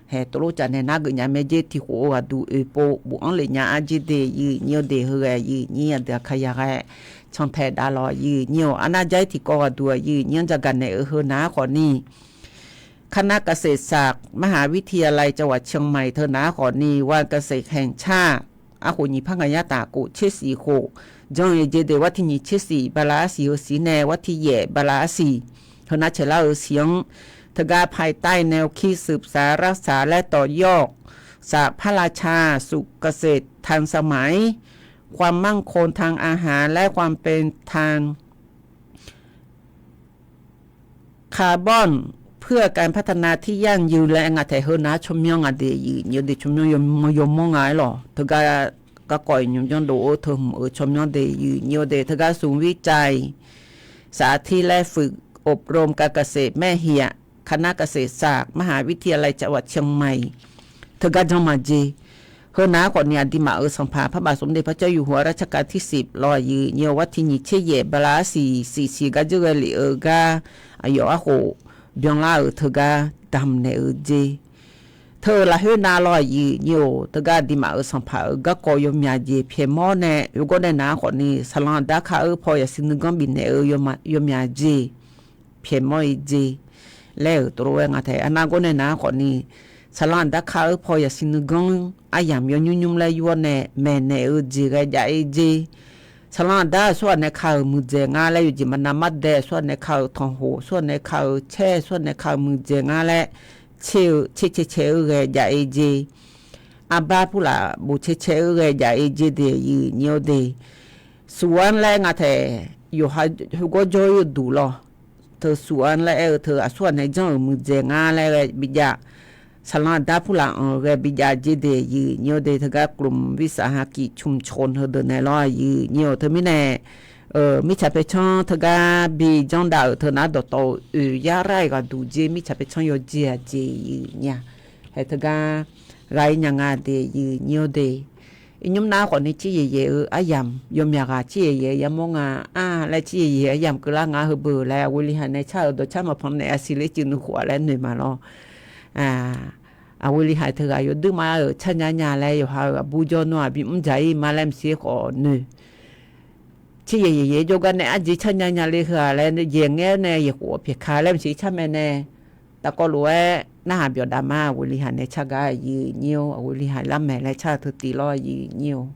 Haeq tov lof caf nae nar geufnya mae jeq, tiq khof-eu ghaqduq oeq pov bofanr lef nya-a jeq de, yiq nyir-eu de, heughae yiq nyir aqdui aqkaqyaq ghae cantae dav lawr, yiq nyir-eu. Arnar jar-ir tiqkawv ghaqduq-aq, yiq nyir-anr jagaq naeq-eu heu nar khawfni, คณะเกษตรศาสตร์ มหาวิทยาลัยจังหวัดเชียงใหม่ teu nar khawfni, วันเกษตรแห่งชาติ arkhof nyiq par ngaq yar taf khof tser siq khof, jan-eu jeq de, วันที่ nyiq tser siq bala arsiq heu siq nae วันที่แปด bala arsiq, heu nar caeqlar-eu siq-anr, teugar ภายใต้แนวคิด สืบสานรักษาและต่อยอด สหภาพราชา สู่เกษตรทันสมัย ความมั่นคงทางอาหาร และความเป็นธรรม คาร์บอน เพื่อการพัฒนาที่ยั่งยืน laer nga taef heu nar tsawrmyanr nga de, yiq nyir-eu de, tsawrmyanr yawmawr nga-aer lawr. Teugar garkawv iqnymr janrdov-eu teu hmq-euq tsawrmyanr de, yiq nyir-eu de, teugar ศูนย์วิจัยสาธิตและฝึกอบรมการเกษตรแม่เหียะ คณะเกษตรศาสตร์ มหาวิทยาลัยจังหวัดเชียงใหม่ teugar janr ma jeq. Heu nar khawfni, aqduimaf-euq sanqpaq พระบาทสมเด็จพระเจ้าอยู่หัวรัชกาลที่สิบ lawr, yiq nyir-eu, วันที่ nyiq tser yaef bala arsiq siq siq gar dzeur ghae lef-eu gar, aqyawf arkhof byanlar-euq teugar damq naeq-eu jeq. Teu-eu lafkhoer nav lawr, yiq nyir-eu, teugar aqduimaf-euq sanqpaq-euq garkawv yawmyaq jeq pyaeqmawr nae, oergawr nae nar khawfni, saqlanq aqda kar-eu paw yasiq nuiganr bifnaeq-eu yawmyaq jeq pyaeqmawr-ir jeq laer-euq tov lof-aer nga taef. Arnar gawr nae nar khawfni, saqlanq aqda kar-eu paw yasiq nuiganr aryamq yawnymr nymr laer yur-awr nae maeqnaeq-eu jeq ghae jav-ir jeq. Saqlanq aqda aqsurghaq nae ka-euq muiqdzaeq nga laer, yawjeq maqnav mardae aqsurghaq nae ka-euq tanqhoq, aqsurghaq nae ka-euq caer, aqsurghaq nae ka-euq muiqdzaeq nga laer, caer-eu caer cae cae-eu ghae jav-ir jeq. Arbar purlaf bof cae cae-eu ghae jav-ir jeq de, yiq nyir-eu de. Suq-anr laer nga taef, yawqha heugawr jawr-ir-eu duq lawr. Teu suq-anr laer aer-eu teu aqsurghaq nae janr-euq muiqdzaeq nga laer ghae bijav. Saqlanq aqda purlaf-anr ghae bijav jeq de, yiq nyir-eu de, teugar กลุ่มวิสาหกิจชุมชน heudeuq naeq lawr, yiq nyir-eu. Teumirnae mirtsaq paercanr teugar bi janrdav-euq teu nar dawqtawv-eu oeq yar rar-iq ghaqduq jeq, mirtsaq paercanr yawjeq-aq jeq, yiq nyir-a. Hae teugar ghaq-ir nya nga de, yiq nyir-eu de. Iqnymr nar khawfni, cir yaeq yaeq-eu aryamq yawmyaq ghaq cir yaeq yaeq-eu yamawr nga, ar laer cir yaeq yaeq-eu aryamq keuvlar nga heubeu laer, aqghoe li haiq nae car-euq dawqcar maqpanq naeq-a siq ler cuiv nuikhof-a laer noeq ma lawr. Aqghoe li haiq teughaq yawduir ma-euq car nya nya laer yawqha-euq aqbur jawr nawr-aq bimr dzaq-ir ma laer maqsiq khawf noeq. Cir yaeq yaeq yaeq jawrgar nae arjeq car nya nya le heu-aq laer yaeq ngaer-awr nae yaeq khof-awr pyaeq ka laer maqsiq car mae nae. Tavkawv lof-aer narhaq byawq dav ma, aqghoe li haiq nae car gar, yiq nyir-eu, aqghoe li haiq lar maeq laer car-eu teu tiv lawr, yiq nyir-eu.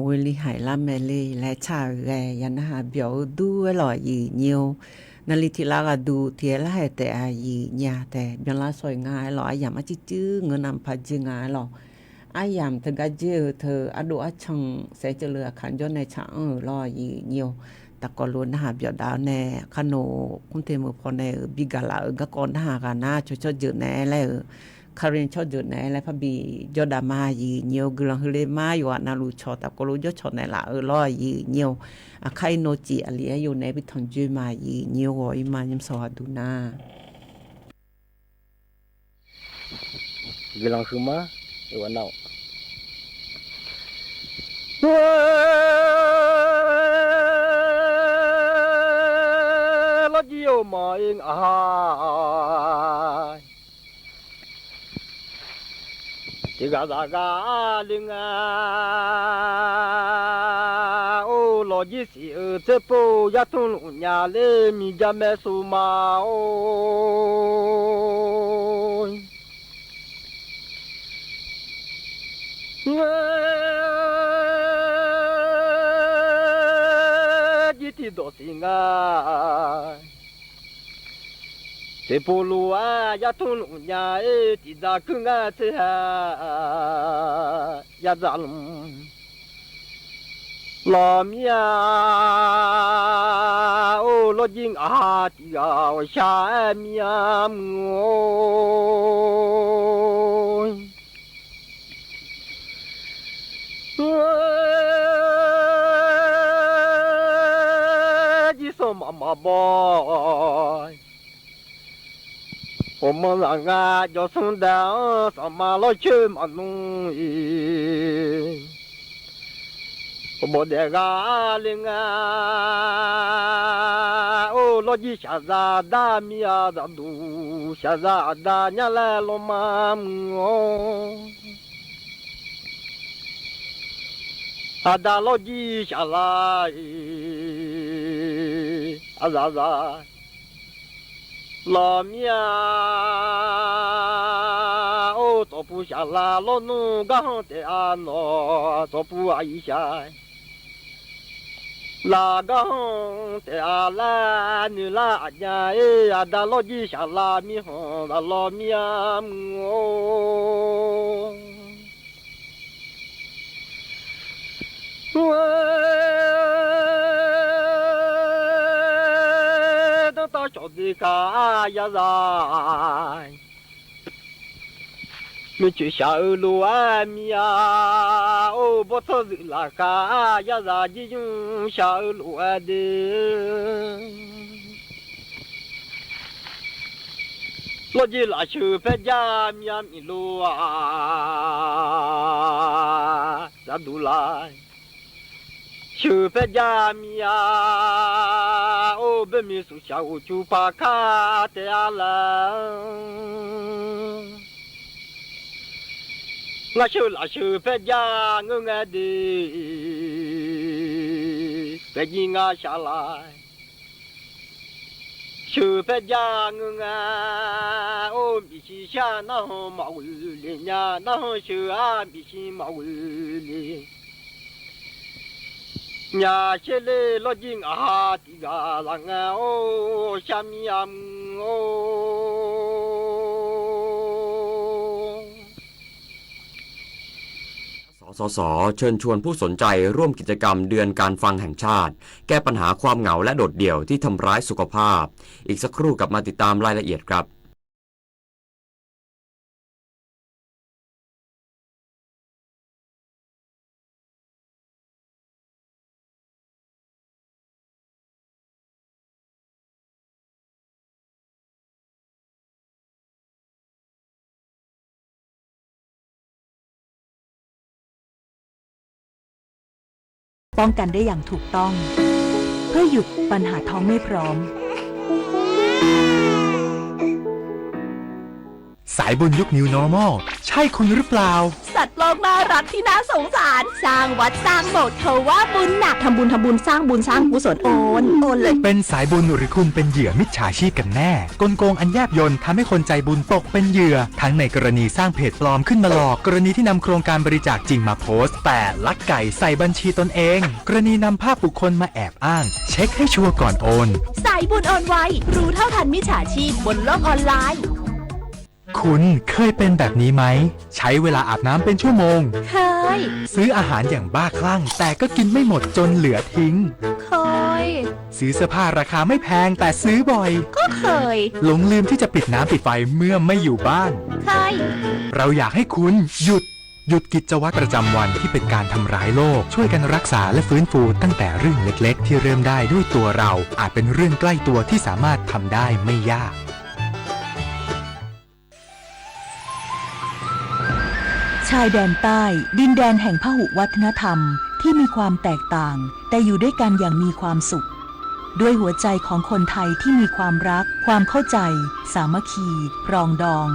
Ghoe li haiq lar mae le laer tsaq-euq ghae ya narhaq byawq-eu dur-aer lawq, aqyuif nyir-or. Naqli tiq lav ghaqduq tiq-aer larhaeq taef-a, aqyuif nyir-a taef byanlar shaw-iq nga-aer lawq, aryamq arcuir cuir ngeur navmaqpar jer nga-aer lawq. Aryamq teugar jer-eu teu ardov arcan saeqceuv leu aqkaq jawr nae tsaq anr-euq lawr, aqyuif nyir-or. Taqkawv lof narhaq byawq dav-awr nae, kharnoeq khmr te meuq paw nae-euq bi gaq laf-euq garkawv narhaq ghaq nar, cawq tsawrjeuq naeq-aer laer-euq, Karen tsawrjeuq naeq-aer laer parbi jawr dav ma, aqyuif nyir-or. Guiqlanq huiq le ma, yawqghaq navluf cawq taqkawv lof jawr cawq naeqlaf-eu lawr, aqyuif nyir-or. Aqkar ir nor cif aqli-aer yawnaeq-aer bi tanqjoer ma, aqyuif nyir-or. Ghawq-ir ma, nymrsaw ghaq duq nar. Guiqlanq huiq ma, yawqghaq nav-awq. Lawrjir-or, maqir ngaq ha. Tiqghaq zaqghaq le nga. Or, lawqjir siq-euq tserpov yartmr luf nya ler miqja mae suf ma-or. Jir tiqdawq siq nga. Tserpov lof-aer yartmr luf nya-ir tiqdzaq kuir ngar tser ha. Yadzaq lmq lawq mir-a. Or, lawrjir ngaq ha tiqghaq ghawqshaq-aer mir-a muiq-or. Jir sanqmaq maqbaw. Ghawqmanr zaq nga jawrsmr dae-anr sanqma lawrcoer maqnmr-iq. Ghawqbawq daef ghaq le nga. Or, lawrjir shaqzaq dar mir-a, zaqduq shaqzaq aqda nyar laer lawrma muiq-or. Aqda lawrjir shaqlaq-iq, aqzaqzaq lawq mir-a. Or, tsawqpuq shaqlaq lawrnmr garhanr taef-a nawq, tsawqpuq aqyuif shaq laf garhanr taef-a laer noeq lar aqjav-ir, aqda lawrjir shaqlaq mirkhanq zaqlawq mir-a muiq-or. Danrtav cawq dzeq khaq-a yazaq, mircoeq shaq-eu lof-aer mir-a. Or, bawrtsanr zuif laf khaq-a yazaq, jirymr shaq-eu lof-aer de. Lawrjir lafsheuq paerjar mir-a, miqlo-aq, zaqduq laf sheuq paerjar mir-a. Or, boermiq suqshaq ghof cu paq kar taef-a laer, ngar sheuq lafsheuq paerjar ngeur ngae de, paerjir ngar shaqlaf sheuq paerjar ngeur ngae. Or, miqshi shar narhaq maqghoe le nya, narhaq sheuq-a miqshi maqghoe le nya. Sher ler lawrjir ngaq ha tiqghaq laf ngae-or, shar mir-a muiq-or. สสส เชิญชวนผู้สนใจร่วมกิจกรรมเดือนการฟังแห่งชาติ แก้ปัญหาความเหงาและโดดเดี่ยวที่ทำร้ายสุขภาพ อีกสักครู่กลับมาติดตามรายละเอียดครับ ป้องกันได้อย่างถูกต้อง เพื่อหยุดปัญหาท้องไม่พร้อม สายบุญยุค New Normal ใช้ ใช่คุณหรือเปล่า สัตว์โลกน่ารักที่น่าสงสาร สร้างวัดสร้างโบสถ์ เขาว่าบุญหนัก ทำบุญ ทำบุญ สร้างบุญ สร้างกุศล โอน โอนเลย เป็นสายบุญหรือคุณเป็นเหยื่อมิจฉาชีพกันแน่ กลโกงอันแยบยลทำให้คนใจบุญตกเป็นเหยื่อ ทั้งในกรณีสร้างเพจปลอมขึ้นมาหลอก กรณีที่นำโครงการบริจาคจริงมาโพสต์ แต่ลักไก่ใส่บัญชีตนเอง กรณีนำภาพบุคคลมาแอบอ้าง เช็คให้ชัวร์ก่อนโอน สายบุญโอนไว รู้เท่าทันมิจฉาชีพบนโลกออนไลน์ คุณเคยเป็นแบบนี้ไหม ใช้เวลาอาบน้ำเป็นชั่วโมง เคย ซื้ออาหารอย่างบ้าคลั่ง แต่ก็กินไม่หมดจนเหลือทิ้ง เคย ซื้อเสื้อผ้าราคาไม่แพงแต่ซื้อบ่อย ก็เคย หลงลืมที่จะปิดน้ำปิดไฟเมื่อไม่อยู่บ้าน เคย เราอยากให้คุณหยุด หยุดกิจวัตรประจำวันที่เป็นการทำร้ายโลก ช่วยกันรักษาและฟื้นฟูตั้งแต่เรื่องเล็กๆที่เริ่มได้ด้วยตัวเรา อาจเป็นเรื่องใกล้ตัวที่สามารถทำได้ไม่ยาก ชายแดนใต้ ดินแดนแห่งพหุวัฒนธรรมที่มีความแตกต่าง แต่อยู่ด้วยกันอย่างมีความสุข ด้วยหัวใจของคนไทยที่มีความรัก ความเข้าใจ สามัคคี ปรองดอง